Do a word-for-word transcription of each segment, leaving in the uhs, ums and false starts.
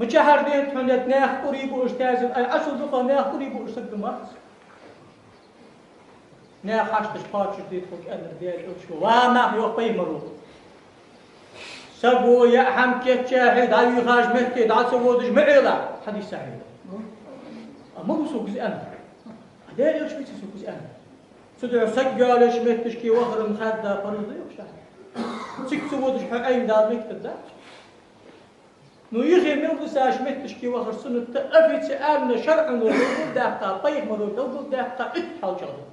Мичахьара дийт хьона, наьха кӀури буаш таьзет, ай, Ӏашул дукха наьха кӀури буаш саг ма вац. Наьха хьашташ кхоачашдийт хьога, аьннар Даьла Элчо. Ва нах, йоах пайхамаро, саго яа хӀама кийчъяьхье, дӀавийхача метте дӀа ца водаш ма Ӏелахь. Хьадис сахьихь да. А ма ву сога из аьнна. А Даьла Элчо мича сога из аьнна? Цудухьа саг йоалаеш метташка вахар-м хаьдда парз да, йоах шоана. Цига ца водаш хьо Ӏайна Дала мегаш дац. Ну, ихе мел висача метташка вахар суннат да, официально шарӀо белгалдаьккха, пайхамаро белгалдаьккха, итт хьал чӀоагӀа да.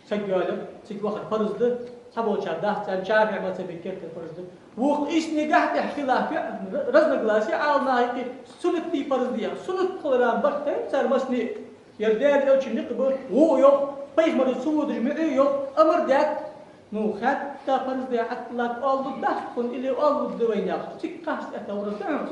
Саг йоалаяр, цига вахар парз да, цхьаболчар дац аьнна, ШафиӀий мазхӀаба кертера парз да. Вокх ийс нигахь тӀехь хилаф я, р-, разногласие Ӏаламнахага, суннат дий, парз дий яхаш. Суннат хилара барт тайна цар массане а. Ер Даьла Элчан никъ ба, гӀо а йоах, пайхамаро ца водаш ма Ӏе йоах, амар даьд. Ну, хаьдда парз да, Ӏатталлаг оаллуш дац тхона, или оаллуш да вайна яхаш, цига кхаччалца товраз да хьона.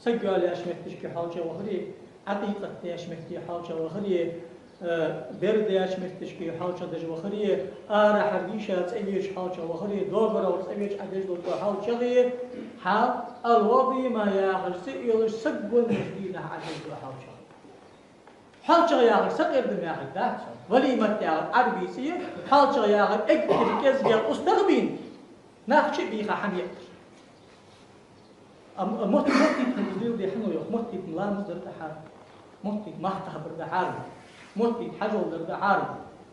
Саг йоалаяьча метташка хьалча вахаре, Ӏакъикъат даьча метте хьалча вахаре, э, бер даьча метташка хьалча дажа вахаре, арахьара дийша цӀавеча хьалча вахаре, догарал цӀавеча Ӏадеш долча хьалчагӀе, хьал алвалима яхаш цӀи йолаш саг гоннаш дийнахьа Ӏадеш дола хьалчагӀе. ХьалчагӀа яхар сакъердам яхилга дац. Валимат яхар Ӏарбий цӀи я, хьалчагӀа яхар эггара кӀезигагӀа устагӀа бийна, нах чу а бийха хӀама яхар. А, а мотт-, моттийта хӀама зилде хьан йоах, моттийта ламаз дар да хьарам, моттийта мах кхабар да хьарам, моттийта хьажол дар да хьарам,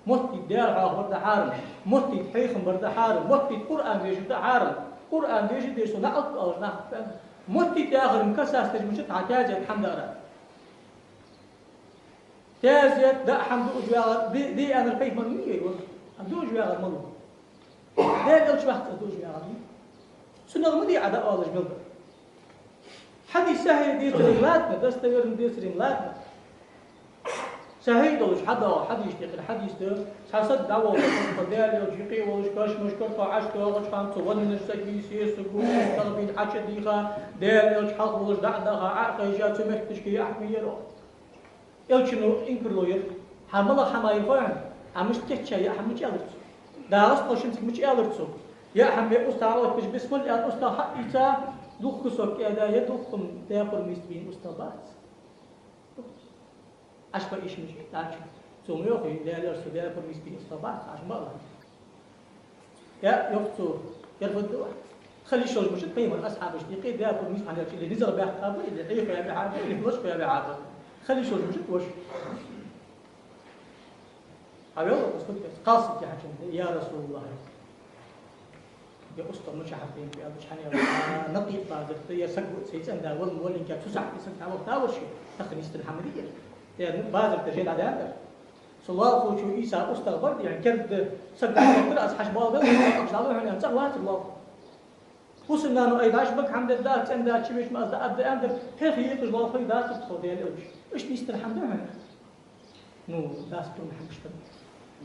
моттийта Даьла хьоахавар да хьарам, моттийта хьехам бар да хьарам, моттийта Къуръан вешар да хьарам, Къуръан вешар деш со наӀалт оалаш нах ба. Моттийта яхар-м касасташ мича тхьа таьзет хӀама дара. Таьзет даа хӀама дуаш вагӀар, ди-, ди аьннар пайхамар ма вий вай, а дуаш вагӀар малув? Даьла Элча вац из дуаш вагӀар. Цунах ма дий Ӏа даа оалаш мел дар. Хьадис сахьихь дийцарий ладно, достоверно дийцарий ладно. Сахьихь долаш хьадоагӀа хьадис, тӀехьара хьадис да, цхьа саг дӀаволла, Даьла Элча юкъе волаш, кашамашкара тхо ӀочудоагӀача хана, цу гӀоннаш саг вийсай, саго устагӀа бийна Ӏочудийха, Даьла Элча хьалха волаш дӀа а даха, Ӏо а хайша, цу метташка яа хӀама яр. Элчано инкарло яьр. Хьа малагӀа хӀама яр хой хьона? Хьа мишта кийчъяь яа хӀама мича аьлар цо? ДагӀаста тхо шин цига мича аьлар цо? Яа хӀама яь устагӀа отташ, бисмилла аьнна, устагӀа хьаийца, дукха кусок кӀаьда, е дукха-м дяпар миста бийна устагӀа бац. Ӏаш ба иш мича, дӀачу. Цо ма йоахий, Даьла Элча, со дяпар миста бийна устагӀа бац, Ӏаш ма алахь. Я, йоах цо, ер фуд ду? Хила йиш йолаш мичад пайхамара асхьабашта юкъе дяпар миста хьанерча, или низагӀа баьккха ба, или Ӏехо яь баьхьа ба, или лочкъо яь баьхьа ба. Хила йиш йолаш мичад воша? Хьавел укхаза хӀуттес, кхалсаг яхьачунна: «Я РасулаллахӀ, ер устагӀа мичахьара бийна ба?» — аьлча, хьанера: «А, накъикъ базар да, ер саг вуций цӀенда валла, валлинкар цу сахьте саг дӀавахийтавар ший, тахан йистина хӀама дий ер. Ер базар да, жена дӀадаьндар. Со лоалахочо ийца устагӀа бар, дий хьона, керда саг дӀавахийтар, аз хьажа боалабелла, аз дӀалу хьона, аьнна, цӀагӀа вацар лоалахо. Фусам-нана айдаш бага хӀама дергдац, цӀендаьча вешийна аз дӀааргда аьннадар, хьеха екъаш лоалахой дацар тхо, Даьла Элча. Иштта йистина хӀама да хьона?» Ну, дас пурам хӀама иштта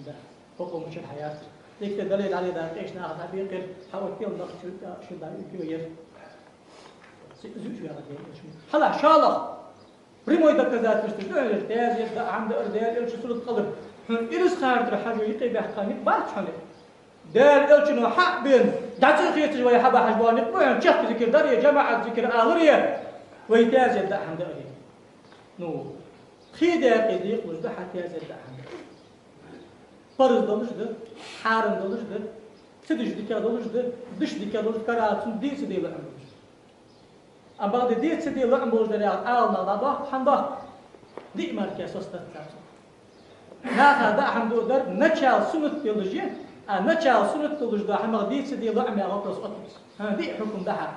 да. Бокъо мичара хьаяцар. Дикте дале, дале, да, къеча наха дӀабекъар, хьаоттаяьр нах чу, шун дӀа уйкъе яр. Зи-, зуьйш вяга Даьла Элча. Хьала, шоллагӀа. Прямой доказательство да хьона, таьзет даа хӀама даар, Даьла Элчан суннат кхалар. Хьона ираз хардара хьажо юкъе баьккха никъ бац хьона. Даьла Элчано хьа а бена, дӀа цӀи хецаш вай хьабахьаш бола никъ ба хьона, чехка зикар даре, жамаӀат зикар аларе, вай таьзет даа хӀама дааре. Ну, кхы декъе декъалуш да хьа таьзет даа хӀама даар. Парз долаш да, хьарам долаш да, ца дича дика долаш да, дича дика долаш да, карара цун дий ца де лаам болаш да. Амма бакъда дий ца де лаам болаш дар яхар Ӏаламнаха дӀадоаккх, хӀана доаккх? Диъ мара кхы соцадац цар цунах. Наха даа хӀама дуадар начало суннат долаш я, а начало суннат долаш дола хӀамах дий ца де лаам яха вопрос оттац. ХӀа, диъ хьукам да хьа.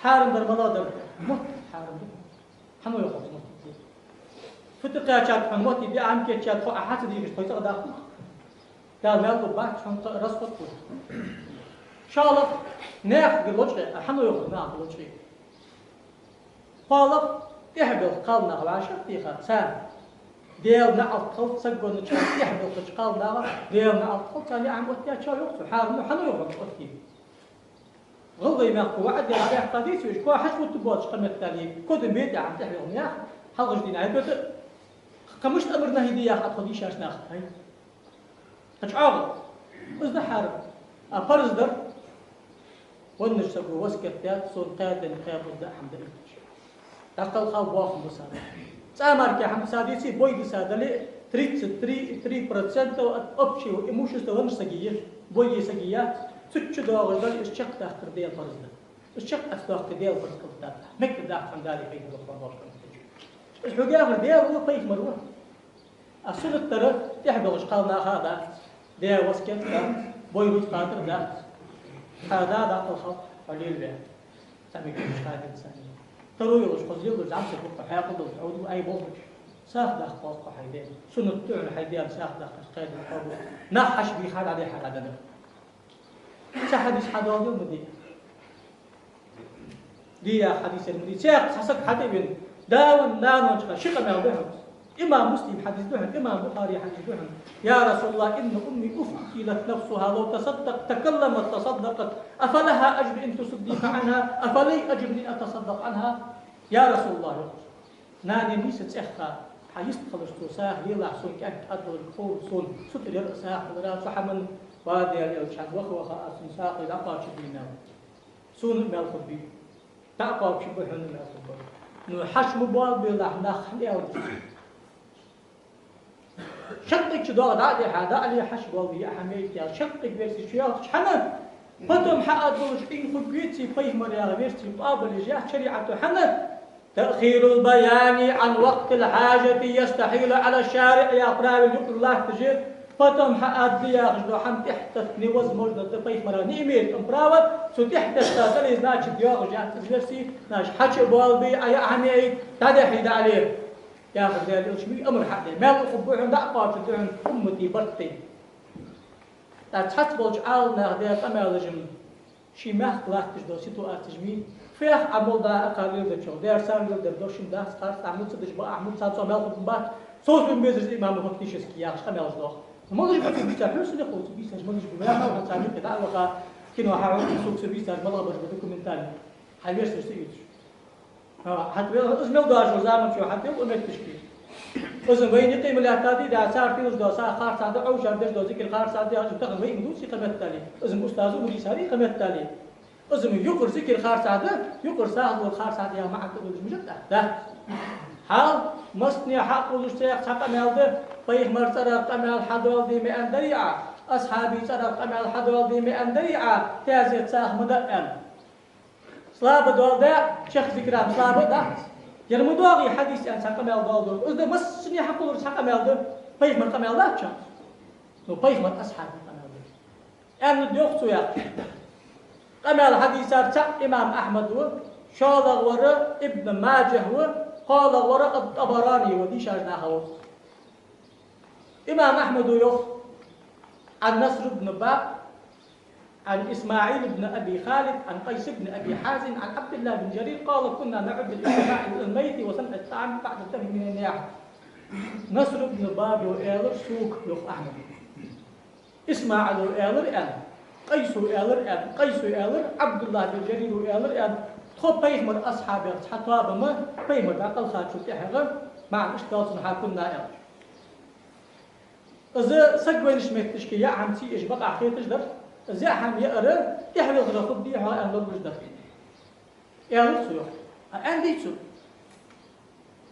Хьарам дар малагӀа дар? Мотт хьарам да. Хьан йоах из мотт? Фу тӀа кхаьчад хьона мотт, диъ хӀама кийчъяьд хьо, Ӏа хьа ца дийхача тхоай цӀагӀа даха? Даьла маьл лу бац хьона, тха расход хул. ШоллагӀа, наьха гӀулакх, а хьан йоах наьха гӀулакх? КхоалагӀа, тӀехьабелха кхалнах вӀашагӀтеха, царна Даьла наӀалт хилда саг гоннача, тӀехьабелхача кхалнаха Даьла наӀалт хилда, царна яа хӀама оттаяьчоа йоах цо, хьарам да, хьан йоах оттае? ГӀалгӀай мехка ваӀад яр баьхка дийца веш, кхо хьачу вутта боацаш къаметтали, кодам бетӀа хӀама тӀехьавелха наьха, хьалхашка дийнахьа бетӀа, кхы мишта амар нахӀи де яха тхо дийшача наха, хӀай? Кхы чӀоагӀа. Из да хьарам. А парз дар? Веннача саго васкет даьд, сона кхаь ден кхаь бус даа хӀама даийтача. ДӀакхалхав, бохам бисад. ЦӀа мара кхы хӀама дисад, еций, бой дисад дале, тридцать три и три процента от общего имущества веннача сага я, бой е сага я, цу чу доагӀаш дале, из чакхдаккхар Даьла парз да. Из чакхдаккхар Даьла парз хиларах. Меккха дахкан Дала хьайна бохам бохам. Из хьога яхар Даьла ва, пайхамар ва. А суннат дар тӀехьа долаш кхалнаха дац, даь васкет дац, бой рузкъа тӀара дац. Хьа да дӀакхалхав, хьо лелаве. Цхьа мегаш хадин цхьа. Таро йолаш хоза лелалуш, зӀамсаг ва-кх хьо, хьаькъал долаш, хьо ду, ай болхача. СагӀа даккха оал-кх хьай даьна. Суннат да хьона хьай даьна сагӀа даккхар, кхаь ден кхаь бус. Нах хьаьша бийха дӀадихьа дӀаденар. Цхьа хьадис хьадоаладе ма дий. Дий яха хьадис ер ма дий. Цхьа саг хьатӀавена, даь-нанас чу ши къамаьл да хьона. Имам Муслима хьадис да хьона, имам Бухарий хьадис да хьона. يا رسول الله، إن أمي أفطلت نفسها، لو تصدقت تكلمت تصدقت، أفلها أجر إن تصدق عنها؟ أفلي أجر إن أتصدق عنها؟ Я Расулаллах, йоах, нана нийсса цӀехха, хьа йист хилча цо сагӀа лелахь, сона кӀаьнк тӀадалар ховра сона, цу тӀара яр а сагӀа хилара, цу хӀаман, ва Даьла элча, хьа ваха-ваха аз цун сагӀа дӀакхоачаргбий мел. Сона мел хургбий. ДӀакхоачаргба, хьона мел хургба. Ну, хьачу ма боалабелахь, нах хьаала. Шаккхе чу доагӀа дӀа а дихьа, дӀа а ле, хьачу боалабе, яа хӀама яйта аьнна, шаккхе версий чу йоагӀача хана, потом хьаадалуш Ӏийна хургвеций пайхамар яха версий къоабалъеш яц шариӀато хьона, تأخير البيان عن وقت الحاجة يستحيل على الشارع яха правило юкъера латташ, потом хьаадале яхаш дола хӀама тӀехьатетта невозможно да, пайхамара не имеет он права, цу тӀехьатетта дале, значит, йоагӀаш яц из версий, значит, хьачу боалабе, Ӏа яа хӀама яйта, дӀадехье, дӀа а ле. Яхаш Даьла элчано амар хьадаьд. Мел ухаргба хьона, дӀакхоачаргда хьона уммата барт. ТӀаккха цхьацца болча Ӏаламнаха даь къамаьлаш-м ший мехка латташ дола ситуацеш-м, фу яхар, Ӏа мел даа акхар леладечох, дера сар леладер дош-м дац, харц Ӏа мел ца деш, бакъахьа мел ца цо мел хургбац, совцабе безар из имам фактически яхаш къамаьлаш доагӀа. Малаш ба бийцар, хьона сона ховц бийцараш малаш ба, ваьхав хьо царна юкъе дӀа а ваха, кино хьахьокхаш, сога са бийцараш малагӀбараш ба документальни. Хьай версеш ца ювцаш. ХӀа, хьатӀавелла, из мел доагӀача заман чу хьатӀавелла укх метташка. Из-м вайна юкъе ма лаьттадий, да, цар тиллаш дола сагӀа харцахьа да, Ӏовшар деш дола зикар харцахьа да, яхаш, тахан вай ма дувций укх меттала. Из-м устазо ма дийцарий укх меттала. Из-м юкъара зикар харцахьа да, юкъара сагӀа лора харцахьа да яха маӀан тӀадуллаш мужа дац. Да. Хьал, массане хьакъ хулаш цхьа къамаьл да, пайхамара цӀерагӀа къамаьл хьадоаладе ма аьннадарий Ӏа, асхьабий цӀерагӀа къамаьл хьадоаладе ма аьннадарий Ӏа, таьзет цхьа ма да аьнна. Слабо доаладаь, чехка зикар-м слабо дац. Ер ма доагӀий хьадис аьнна цхьа къамаьл доаладу. Из да массане хьакъ хулар цхьа къамаьл да, пайхамара къамаьл дац шоана. Ну, пайхамара асхьабий къамаьл да. Аьннад йоах цо яхаш. Къамаьл хьадийцар цаӀ имам Ахьмад ва, шоллагӀвар Ибн Маджахь ва, кхоалагӀвар ат-ТӀабарани ва, дийшача наха ва. Имам Ахьмада йоах: عن نصر بن باب، عن إسماعيل بن أبي خالد، عن قيس بن أبي حازم، عن عبد الله بن جرير قال: كنا نعد الاجتماع إلى الميت وصنع الطعام بعد الدفن من النياحة. Наср ибн Баба аьлар сога, йоах Ахьмада. ИсмаӀила аьлар аьнна, Къайса аьлар аьнна, Къайса аьлар, Ӏабдуллахь бин Жарира аьлар аьнна, тхо пайхамара асхьабех цхьа тоаба ма, пайхамар дӀакхалхачул тӀехьагӀа, маӀан иштта далцун хьа кунна аьлча. Из саг вайнача метташка яа хӀама ца еш бакъахьа хеташ дар, из яа хӀама яар тӀехьавелхарах хургдий хьо аьнна лоруш дар. Аьлар цо йоах. А аьннадий цо?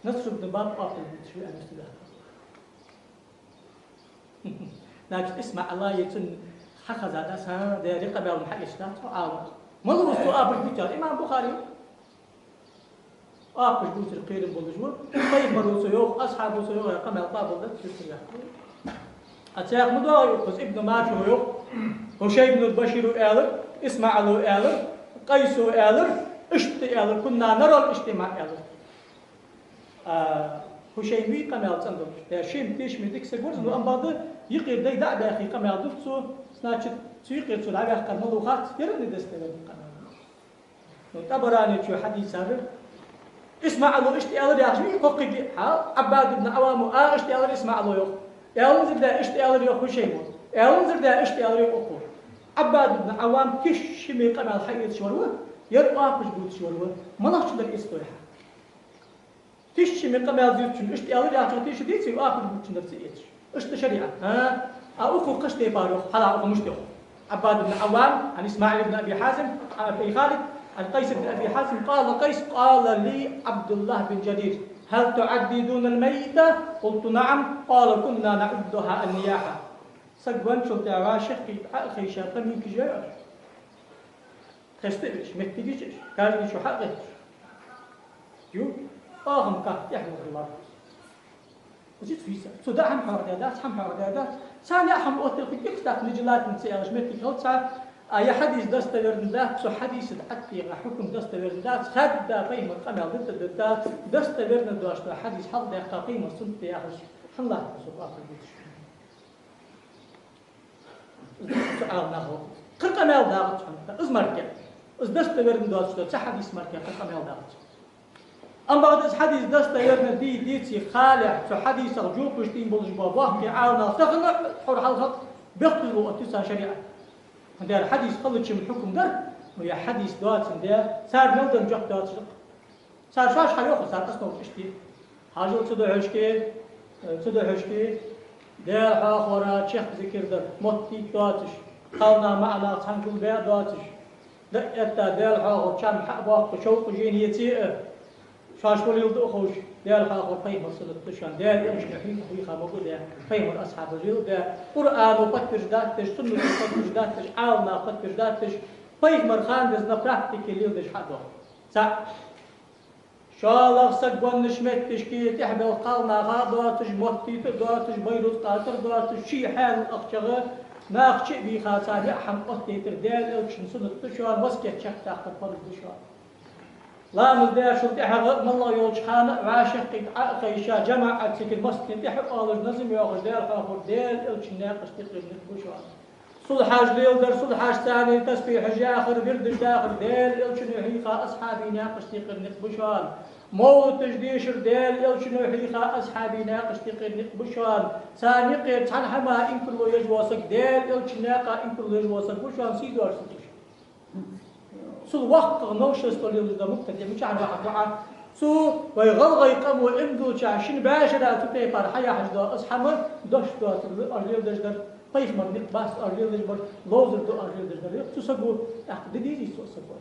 Наср ибн Баб оапаш бувцаш ва аьнна, мисал дац. Значит, ИсмаӀила е цунна хьахезад аз, хӀа, дера къамаьл ма хьаэцаш дац хьо, Ӏалам. Малав из цо оапаш бувцар? Имам Бухари. Оапаш бувцар кхерам болаш ва. Пайхамара цо йоах, асхьаба цо йоах, къамаьл къоабалдац, цо йоах. А цхьаькха ма доагӀий укхаза, Ибн Маджахьо йоах, Хушайм ибн Башира аьлар, ИсмаӀила аьлар, Къайса аьлар, иштта аьлар, كنا نرى الاجتماع аьлар. А, Хушайм вий къамаьл цӀена долаш. Е шийна тешаме дика саг вар из, ну, амма бакъда юкъера дай дӀа а баьхе къамаьл дувц цо, значит, цу юкъера цо дӀаваьккхар малав хац, ер а не дестар къамаьл. Ну, ТӀабарани чу хьадийцар, ИсмаӀила иштта аьлар яхаш вий кхоккхеги, хьа, Ӏаббад ибн Ӏаввама а иштта аьлар ИсмаӀила йоах. Аьланзар да иштта аьлар йоах Хушайма. Аьланзар да иштта аьлар йоах укхо. Ӏаббад ибн Ӏаввам тешаме къамаьл хьаэцаш вар ва, ер оапаш бувцаш вар ва. МалагӀчун дар эцаш хьа? Тешаме къамаьл дувцачун иштта аьлар яхачох теша деций, оапаш бувцачун дар ца эцаш? Иштта шариӀат. А, а укхо кхыча тайпара йоах, хьалха укхо мишта йоах. عباد بن عوام عن إسماعيل بن أبي حازم عن أبي خالد عن قيس بن أبي حازم قال قيس: قال لي عبد الله بن جرير: هل تعددون الميت؟ قلت: نعم. قال: كنا نعدها النياحة. Саг венначул тӀехьагӀа шаккхе Ӏо а хайша, къамий кижа а оаш, хеставеш, моттигаш а еш, каждый шу хьагӀетташ. Ю, оаха-м кхы тӀехьа вахар лархӀа. Из цу йиса. Цу да хӀама хьоахадаьдац, хӀама хьоахадаьдац. Царна яа хӀама оттар хӀу кӀикс дац, нежелательно ца аьлча моттиг хилац. А ер хьадис достоверно дац, цу хьадиса тӀатӀагӀа хьукам достоверно дац, хадда пайхамара къамаьл дита дитадац, достоверно доацаш дола хьадис хьалхадаьккха, пайхамара суннат да яхаш, хӀана латтар со къоабал деш. Цу Ӏаламнаха кхы къамаьл дагӀац хьона, из мара. Из достоверно доацаш дола цхьа хьадис мара кхы къамаьл дагӀац. Амма бакъда из хьадис достоверно дий, деций халехь, цу хьадисах жоп луш дийна болаш бола боккхий Ӏаламнах тахан а тхьовра хьалха бехктузал оттаю цар шариӀата. ХӀана аьлча хьадис хилча-м хьукам дар, но ер хьадис доацандаь, цар мел денна жоп доацаш да-кх. Цар шоаш хьайоах, цар основаш иштта я. Хьажал, цудухьа-кх, э, цудухьа-кх Даьла хьоахавар, чехка зикар дар, моттийта доацаш, кхалнаха маӀа наха цхьана гулбаь а доацаш, дӀа а этта, Даьла хьоахавар чам хьа а боаккха, шовкъ жен еце а, шоаш фу леладу а ховш, Даьла хьоахавар пайхамара суннат да шоана, Даьла Элчано хьийха, хьийха ма ба, да, пайхамара асхьабаша леладаь, Къуръано подтверждать деш, суннато подтверждать деш, Ӏаламнаха подтверждать деш, пайхамара хана деза на практике леладеш хьадоагӀа. ЦаӀ. ШоллагӀа, саг веннача моттигашка тӀехьабелха кхалнаха а доацаш, моттийта а доацаш, байрузкъа тӀара доацаш, ший хьаьнал ахчах наха чу а бийха, царна яа хӀама оттайтар Даьла Элчан суннат да шоана, васкет чакхдаккхар парз да шоана. Ламаз даьчул тӀехьагӀа, моллагӀа йолча хана а, вӀашагӀкхийтта Ӏо а хайша, жамаӀат зикар массанена тӀехьа а оалаш, назам йоахаш Даьла хьоахавар Даьла Элчан наькъашта юкъера никъ ба шоана. Сулхьаш леладар, сулхьаш, царна тасбихьаш яхар, вирдаш дахар Даьла Элчано хьийха асхьабий наькъашта юкъера никъ ба шоана. Мовлаташ дешар Даьла Элчано хьийха асхьабий наькъашта юкъера никъ ба шоана. Царна юкъера цхьан хӀаман инкарло еш вола саг Даьла Элчан наькъа инкарло еш вола саг ва шоана, сий доацаш саг ва шоана. Цул воккхагӀа новшество лелаш дола мубтадиӀ мичахьара вахар ва Ӏа? Цу вай гӀалгӀай къамо Ӏилма диллача шин бӀаьшера цу тайпара хьаяхьаш дола из хӀама дош доацар оаш леладеш дар, пайхамара никъ бац оаш леладеш бар, ловзар да оаш леладеш дар. Цу саго тӀаккха де дезий цу саго?